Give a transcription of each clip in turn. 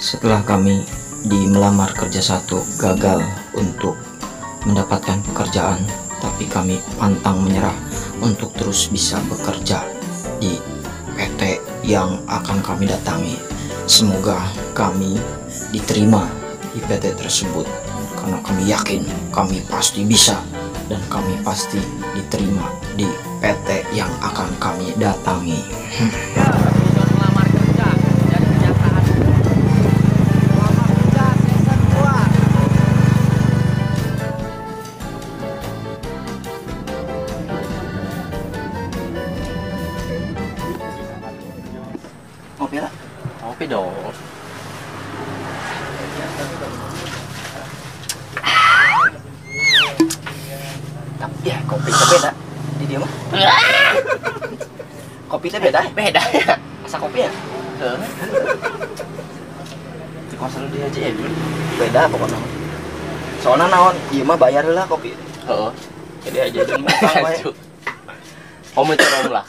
Setelah kami di melamar kerja satu gagal untuk mendapatkan pekerjaan, tapi kami pantang menyerah untuk terus bisa bekerja di PT yang akan kami datangi. Semoga kami diterima di PT tersebut, karena kami yakin kami pasti bisa dan kami pasti diterima di PT yang akan kami datangi. Ngopi lah? Ngopi dong. Ya, kopi teh beda. Di dia mah. Kopi teh beda? Beda ya. Asa kopi ya? Heeh. Di kosan dia aja ya, dulu. Beda pokoknya. Soalnya naon, ieu mah bayar lah kopi. Heeh. Jadi aja jeung utang wae. Om corom lah.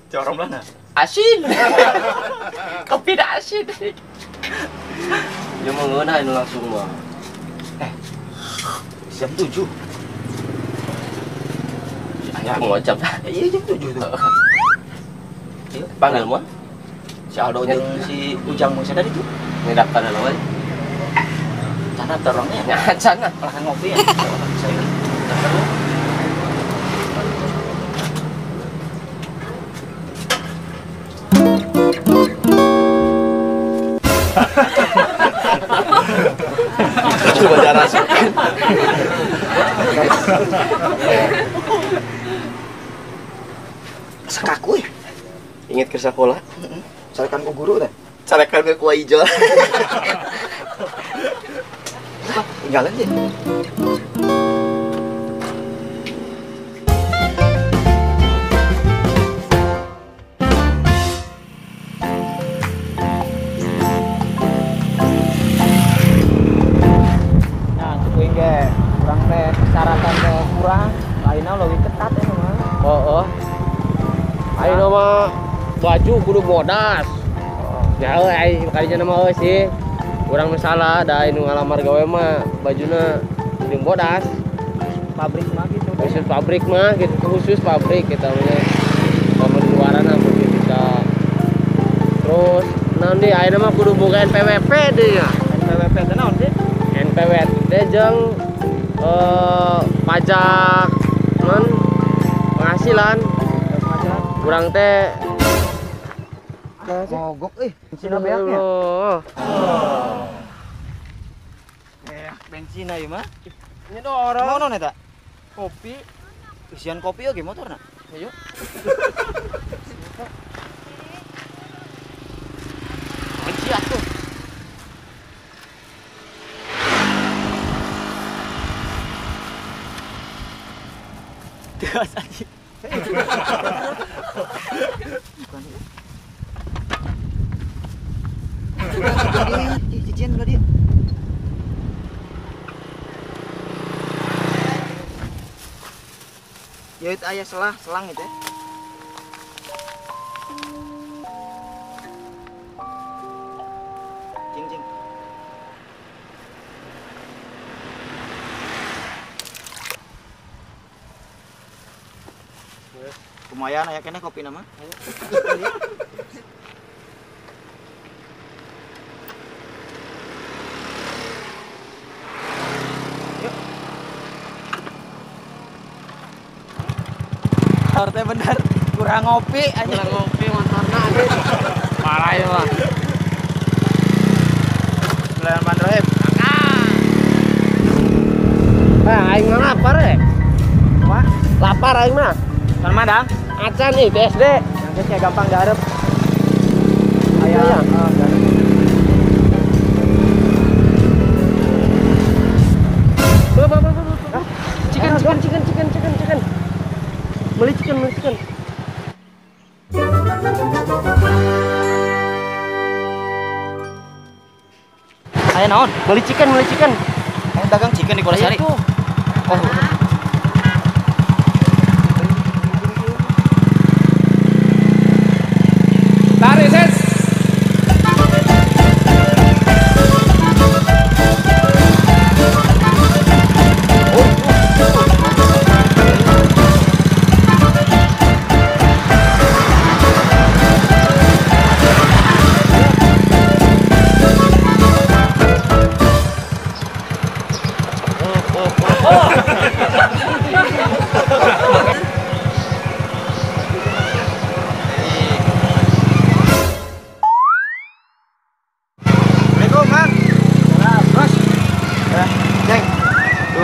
Corom lah nah. Asin. Kopi dah asin. Ya mau ngeunah nu langsung mah. Jam 7. Ya, mau jam. Iya jam 7 tuh. Iya, panggil mah. Si Aldo jeung si Ujang mau tadi tuh. Ini daftar dulu aja. Can daftar orangnya. Ya, can lah. Malah ngopi ya. Saya daftar dulu. Coba cara masukin. Sekaku ya? Ingat ke sekolah? Carekan ku guru teh? Carekan ke kuah hijau. Tinggalan aja. Nah, cukup ge. Kurang teh persyaratan teh kurang, lainnya lebih ketat ya mah. Oh, oh. Ayo mah baju kudu bodas. Ya euy ai kadinya mah euy sih. Urang nu salah da anu ngalamar gawe mah bajuna jeung bodas. Pabrik mah gitu. Khusus pabrik mah gitu, khusus pabrik kita mah. Kalau di luaran mah mungkin bisa. Terus naon deui ayeuna mah kudu boga NPWP deui ya. NPWP teh naon sih? NPWP jeung pajak non penghasilan. Kurang teh mogok euy, bensin beak nya. Beak bensin ieu mah. Ini dorong. Naon eta? Kopi. Isian kopi oge motorna. Ayo. Kunci atuh. Tegas aja. Bukan. Cician udah dia. Ya itu ayah selang itu ya. Cing cing. Lumayan aya keneh kopi nama. Yuk. Teh bener kurang ngopi aja. Kurang ngopi motorna. Parah ya, Pak. Bismillahirrahmanirrahim. Nah, aing mah lapar ya. Wah, lapar aing mah. Kan madang? Acan nih BSD. Yang kayak gampang garep. Ayo ya. Chicken, chicken, chicken, chicken, chicken, chicken. Beli chicken, beli chicken. Ayo naon? Beli chicken, beli chicken. Ayo dagang chicken di Kolasari. Oh. Tarik ses.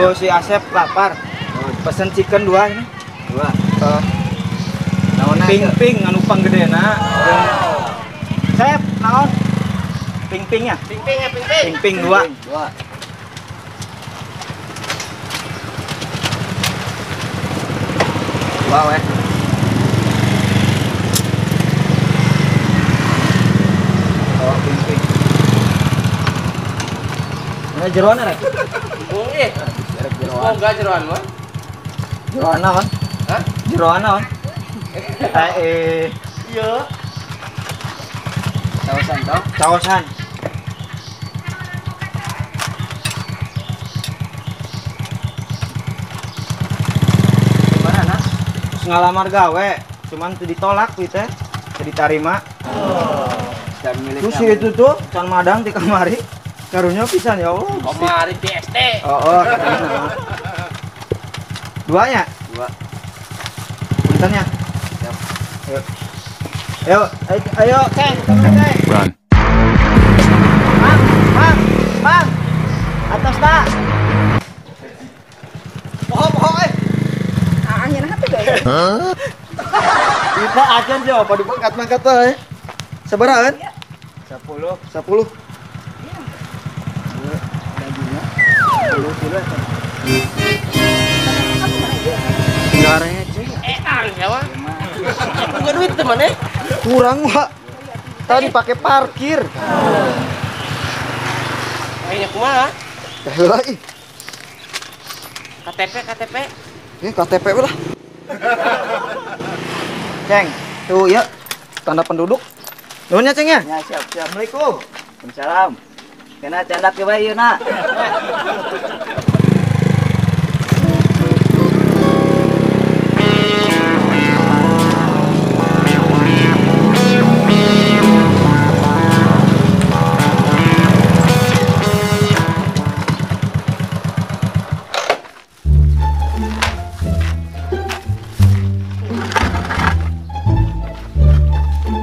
Tuh si Asep lapar. Pesen chicken 2 ini. 2. Naon ping-ping anu panggedena. Sep, naon? Ping-pingnya. Ping-ping ya, ping-ping. Ping-ping 2. 2. Wow, eh. Oh, ping-ping. Ini jeroan rek? Oh, eh. Jeroan. Oh, enggak jeroan mah. Jeroan naon? Hah? Jeroan naon? Iya. Caosan toh? Caosan. Gimana nah? Terus ngalamar gawe, cuman teu ditolak kuy teh, teu ditarima. Terus si itu tuh can madang di kamari. Karunya pisan ya Allah. Kamari PST. Oh, katanya. Duanya? 2. Puntennya. Siap. Ayo. Ayo, ayo, Ceng, Ceng. Run. Mang, mang, mang. Atas tak. Poho, poho, eh. Angin hati guys. Hah? Kita acan sih, apa dipangkat-mangkat tuh, eh. Sabarahan? 10. 10. Dagingnya 10 kilo. Enggak receh. Ang ya, Wak. Punya duit teman eh? Kurang, Wak. Tadi pakai parkir. Kayaknya kumaha? Heula ih. KTP, KTP. Ini KTP lah. Ceng, tuh ya tanda penduduk. Nuhun ya, Ceng ya? Ya, siap, siap. Assalamualaikum. Waalaikumsalam. Kena candak ke bae ieu na.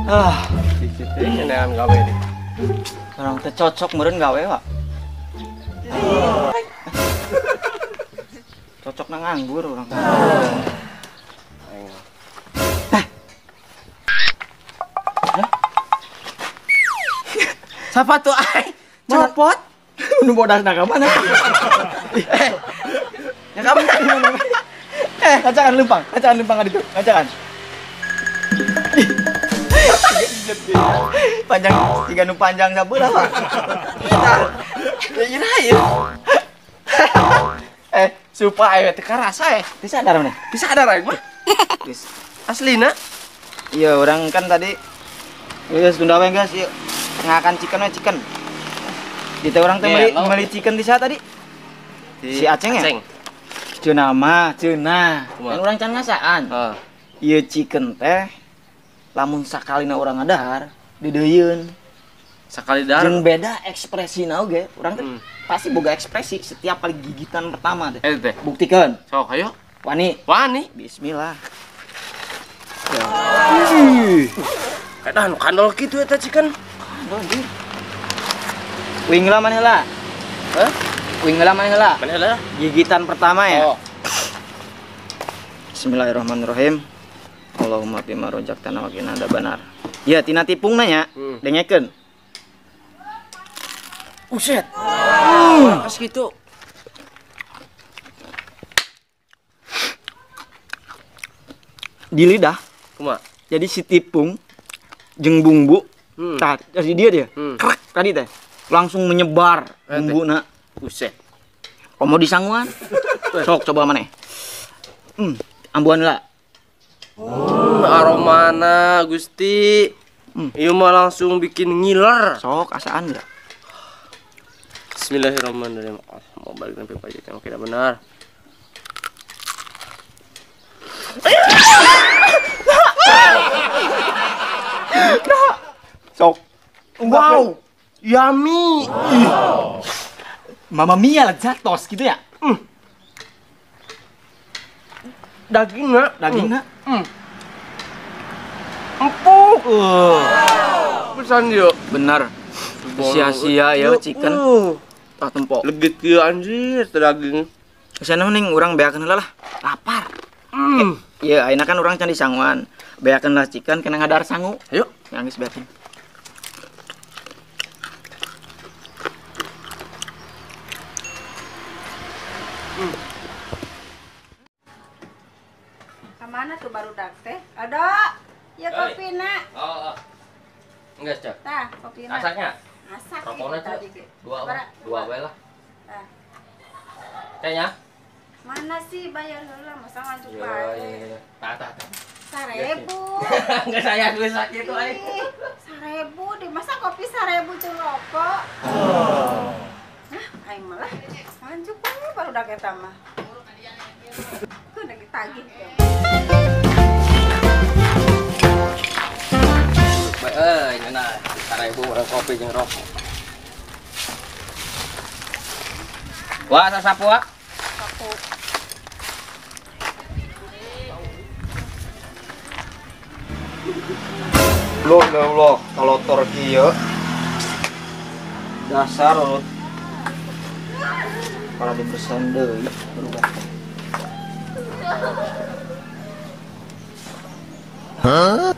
Ah, sisi nyenean gawe ini. Orang teh cocok meureun gawe, Pak. Cocok nang nganggur orang. Eh. Siapa tuh ai? Copot. Nu bodasna ka mana? Eh. Ya kamu eh, kacakan lempang ka ditu, kacakan. Panjang, tiga nu panjang sabelah, Pak. Ya ya. Eh, supaya teu karasa eh. Teu sadar maneh? Teu sadar aing mah. Geus. Aslina? Iya, orang kan tadi geus tunda we geus ieu. Ngakan chicken we chicken. Di teh urang teh meuli chicken di saha tadi? Si Aceng ya? Aceng. Ceunah mah, ceunah. Kan urang can ngasaan. Heeh. Ieu chicken teh lamun sakalina urang ngadahar dideuyeun. Sakali dahar. Jeung beda ekspresina oge, urang teh pasti boga ekspresi setiap kali gigitan pertama teh. Teh. Buktikan. Sok ayo. Wani. Wani. Bismillah. Ih. Edan kandol kitu eta chicken. Kandol anjir. Uing heula maneh heula. Hah? Uing heula maneh heula. Maneh heula. Gigitan pertama ya. Oh. Bismillahirrahmanirrahim. Allahumma bima rojaktana wa qina adzabannar. Ya tina tipungna nya, dengekeun. Buset. Pas gitu. Di lidah. Kumaha? Jadi si tipung jeung bumbu, tah jadi dia. Krek tadi teh. Langsung menyebar bumbuna. Buset. Komo disanguan. Sok coba maneh. Ambuan lah. Aromana Gusti. Ieu mah langsung bikin ngiler. Sok asaan enggak? Bismillahirrahmanirrahim. Oh, mau balik sampai pajak yang tidak benar. Sok. Wow. Yummy. Wow. Mamma mia lezzatos gitu ya. Dagingnya, dagingnya. Empuk. Pesan yuk. Benar. Sia-sia ya chicken. Tak tempok. Legit kieu anjir daging. Sana mending urang beakeun heula lah. Lapar. Iya, ayeuna kan urang can disanguan. Beakeun racikan kena ngadar sangu. Ayo, geus beakeun. Kamana tuh barudak teh? Ada. Ya kopina. Oh. Enggak, Cak. Tah, kopina. Asaknya? Asak. Rokoknya tadi. Dua we lah. Tah. Kayaknya. Mana sih bayar heula masa nganjuk bae. Iya. Tah. 1.000. Enggak saya duit sakitu aing. 1.000 di masa kopi 1.000 jeung rokok. Hah, aing malah nganjuk bae barudak eta mah. Kudu ditagih. Bae euy, ngeunah 1.000 urang kopi jeung rokok. Wah, sasapu wa. Sapu. Loh, loh, kalotor kieu. Dasar lo. Kalau dibersihan deui berubah. Hah?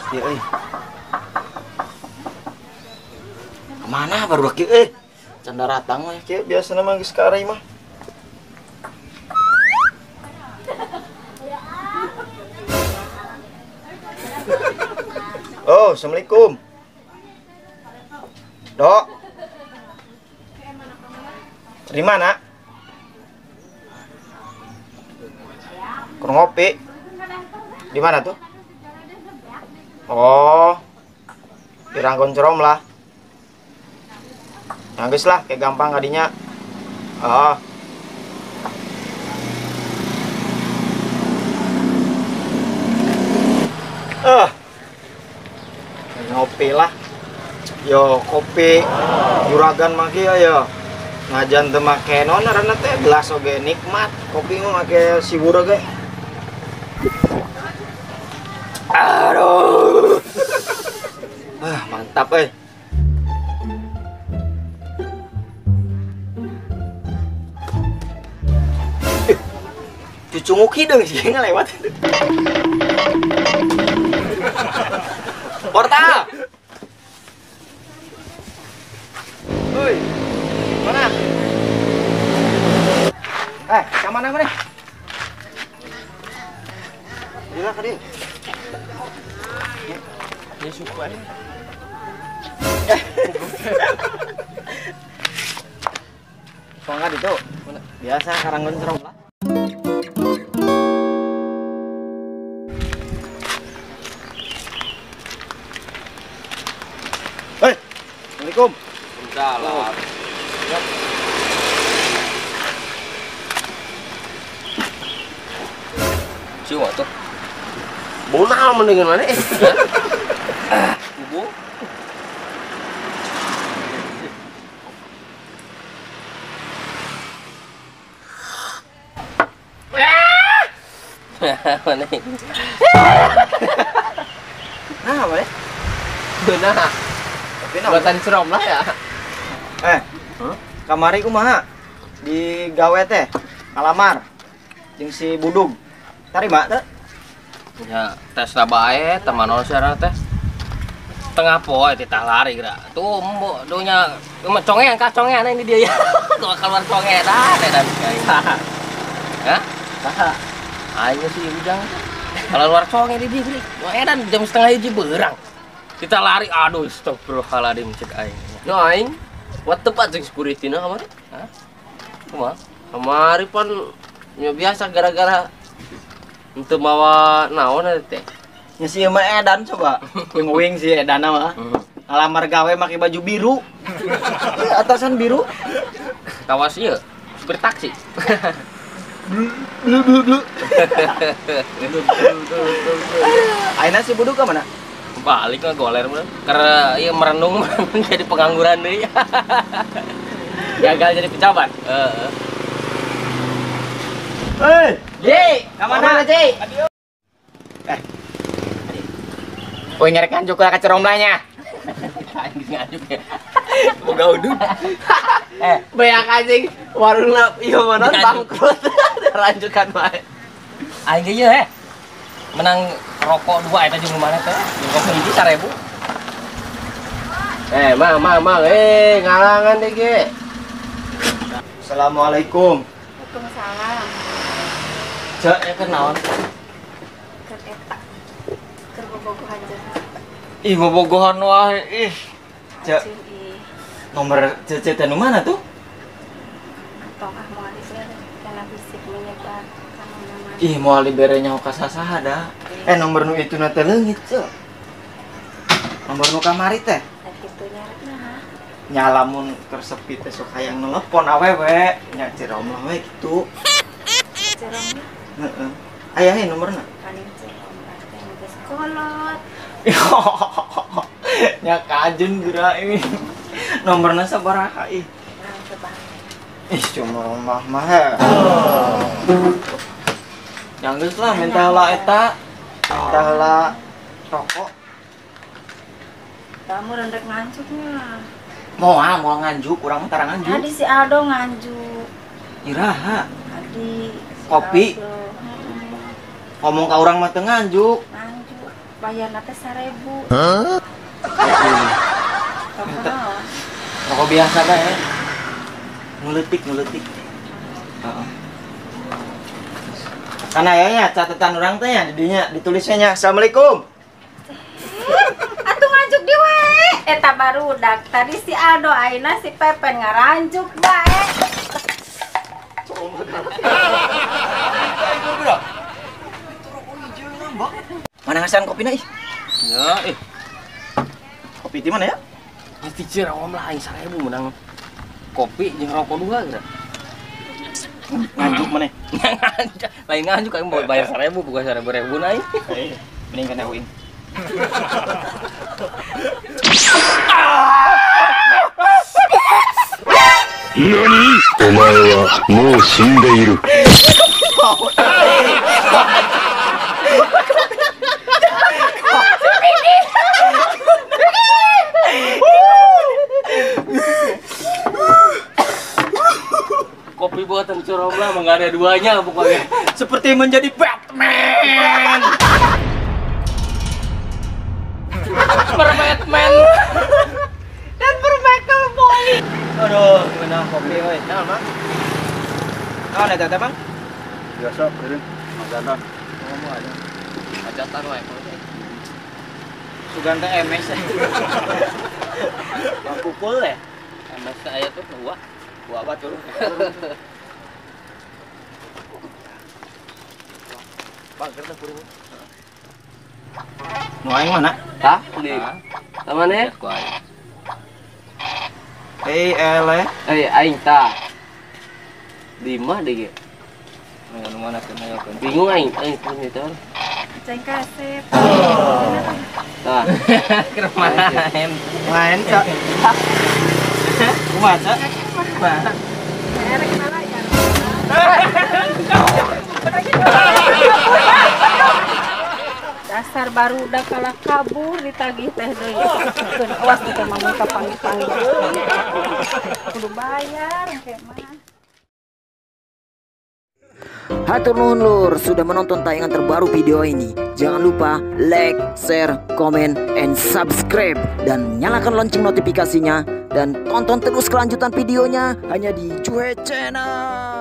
Kieu euy. Kemana baru kieu euy? Can daratang we kieu biasana mah geus ka arah imah. Oh, assalamualaikum. Dok. Di mana? Kurang ngopi. Di mana tuh? Oh. Di Ranggon Cerom lah. Nangis lah, kayak gampang kadinya. Oh. Ngopi lah. Yo kopi juragan mah kieu yo. Ngajan teu make naon ngaranna teh gelas oge nikmat. Kopi mah make siwur oge. Aduh. Ah, mantap euy. Cucunguk hideung sih ngelewat. Porta. Woi. Mana? Ka mana mana? Gila ka dieu. Ini suku aja. Soalnya itu biasa Karanggon Cerom lah. Hei, assalamualaikum. Salam. Cium atuh. Bonal mendingan mana? Bubu. Mana ini? Nah, boleh. Benar. Buatan cerom lah ya. Kamari kumaha? Di gawe teh, ngalamar jeung si Budug. Tarima teh? Ya, tes lah bae, teman syarat teh. Tengah poe titah lari geura. Tuh embo dunya congean ka congean ini dia ya. Tuh keluar congean dah dan. Hah? Saha? Aing sih Ujang. Kalau luar conge di dia geuring. Edan jam 12.30 beurang. Kita lari, aduh, astagfirullahaladzim cek aing. No aing, what tepat jeung security-na kamari? Hah? Kumaha? Kamari pan nya biasa gara-gara henteu mawa naon eta teh. Nya si mah edan coba. Wing si edan mah. Ngalamar gawe make baju biru. Atasan biru. Kawas ieu, supir taksi. Blu blu blu. Ayeuna si Buduk ka mana? Balik lah goler mah. Karena iya merenung jadi pengangguran deui. Gagal jadi pejabat. Heeh. Hei, Ji, ka mana, Ji? Woi ngerek nganjuk lah ka Ceromlanya. Anjing nganjuk ya. Boga udud. Beak anjing warungna ieu mana bangkrut. Lanjutkan wae. Aing ge ieu menang rokok 2 eta jeung mana teh? Jeung kopi hiji 1000. Mang, ngalangan deh ge. Assalamualaikum. Waalaikumsalam. Cek, keur naon? Keur eta. Keur bobogohan jeung. Ih, bobogohan wae ih. Cek. Nomor Cece teh nu mana tuh? Tong ah moal dibere kana fisik menyebar ka mana-mana. Ih, moal dibere nyaho ka sasaha da. Nomor nu itu na teh leungit, Cek. Nomor nu kamari teh. Kitu nya nah. Nya lamun keur sepi teh sok hayang nelepon awewe, nya Cirom lah we kitu. Cirom. Heeh. Aya he nomorna. Paling Cirom teh geus kolot. Nya kajun geura ini. Nomorna sabaraha ih? Ih, cuma mah mah. Yang geus lah minta heula eta. Minta heula rokok. Kamu rendek nganjuknya. Moal nganjuk, urang mah tara nganjuk. Adi si Aldo nganjuk. Iraha. Adi si kopi. Ngomong ka urang mah teu nganjuk. Nganjuk. Bayarna teh 1000. Hah? Rokok biasa bae. Nuletik. Heeh. Karena ya nya catatan urang teh nya didinya ditulisnya nya. Assalamualaikum. Atuh nganjuk di we. Eta barudak tadi si Aldo ayeuna si Pepen ngaranjuk bae. Mana ngasihan kopina ih? Ya ih. Kopi di mana ya? Pasti Cirom lah aing 1000 menang kopi jeung rokok 2 geura. Nganjuk maneh. Nganjuk. Lain nganjuk aing mau bayar 1000 bukan 1000 ribu aing. Mending kana uing. Nani? Omae wa mou shindeiru. Kopi buatan Cirom lah, nggak ada duanya pokoknya. Seperti menjadi Batman. Batman dan bermichael boy. Aduh, gimana kopi oi? Nah, Mang. Naon eta teh, Bang? Biasa, keliling hajatan. Ngomong aja. Hajatan wae. Sugan teh MS. Pukul ya. MS aya tuh dua. Gua apa tuh? Bang, kertas kuring. Nu aing mana? Tah, di. Tamane? Eleh. Aing tah. 5 deh ge. Nu mana keun ayo keun. Bingung aing, aing punya teh. Ceng kasep. Tah. Keur main. Main, Cak. Kumaha, Cak? Dasar barudak kalah kabur ditagih teh deui. Keun awas teh mah muka panggil-panggil. Kudu bayar engke mah. Hatur nuhun lur sudah menonton tayangan terbaru video ini. Jangan lupa like, share, comment, and subscribe. Dan nyalakan lonceng notifikasinya. Dan tonton terus kelanjutan videonya hanya di Juhe Channel.